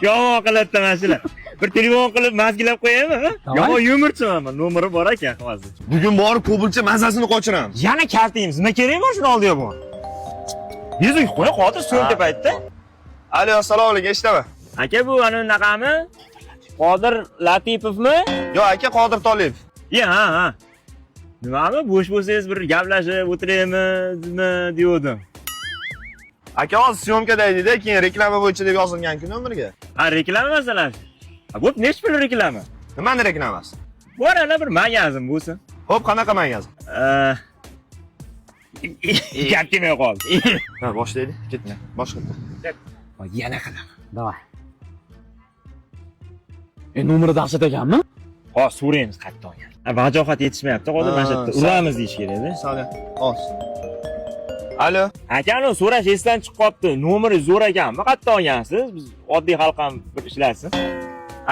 Yomon qiladi mana shular. Bir telefon qilib mazgilab qo'yaymi? Ha? Давай. Yomon yumurchiman man. Nomeri bor ekan hozir. Bugun borib Kobulcha mazasini qochiramiz. Yana kaltaymiz. Nima kerak bor shuni oldiga bor? Yuzing qo'ya qodir syomka paytida. Alo, assalomu alaykum, eshitaman. Aka, bu ana unaqami? Qodir Latipovmi? Yo, aka, Qodir Tolipov. Ye, ha, ha. Nimami? Bo'sh bo'lsangiz bir gaplashib o'tiraymizmi deyavdim. Aka, hozir syomkada edikda, keyin reklama bo'yicha deb yozilgan-ku nomerga. Ha, reklama masalasi. Ha, bo'p, nechi pul reklama? Nimani reklamasi? Bor ana bir magazin bo'lsin. Xo'p, qanaqa magazin? Gap kelmay qoldi. Ha, boshlaylik, ketdi. Boshqa. Yana qilaman. Давай. E, nomeri dahshat ekanmi? Hozir so'raymiz qayerdan olgan. Ha, vajohat yetishmayapti, hozir mana shu yerda Ha, uramiz deyish kerak-da. Sali. Hozir. Alo. Aka, anu so'rash esdan chiqib qolibdi. Nomeri zo'r ekanmi? Qayerdan olgansiz? Biz oddiy xalq ham bir ishlasin.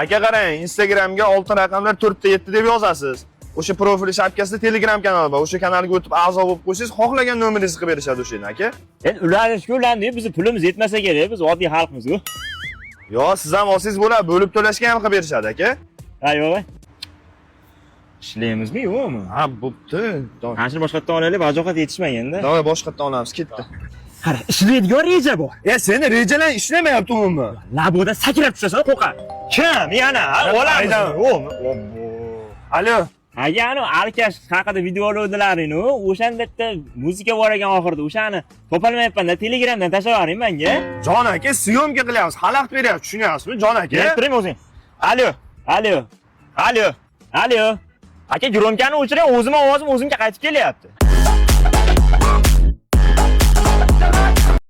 Aka, qarang, Instagramga oltin raqamlar 4.7 deb yozasiz. O'sha profil shapkasida Telegram kanali bor. O'sha kanalga o'tib a'zo bo'lib qo'ysangiz, xohlagan nomeringizni qilib berishadi o'sha yerdan, aka. Endi ulanishga ulandi, bizni pulimiz yetmasa kerak, biz oddiy xalqmiz-ku. Yo, siz ham olsangiz bo'ladi, bo'lib to'lashga ham qilib berishadi, aka. Ha, yo'q. Ishlaymizmi, yo'qmi? Ha, bo'pti. Давай. Mana shuni boshqatdan olaylik, vajohat yetishmaganda. Давай boshqatdan olamiz, ketdi. Qara, ishlaydigan reja bor. E, seni rejalar ishlamayapti umuman. Laboda sakrab tushasan, qo'rqar. Kim? Yana olamiz. Aydan. Yo'qmi? Obbo. Alo. Aka, anu alkash haqida video oluvdilaring-u, o'shanda bitta muzika bor ekan oxirida, o'shani topolmayapman-da, Telegramdan tashlab yuboring menga. Jon aka, syomka qilyapmiz, xalaqit beryapmiz, tushunyapsizmi, jon aka? Berib turing o'zing. Alo, alo, alo, alo. Aka, gromkani o'chiring, o'zim ovozim o'zimga qaytib kelyapti.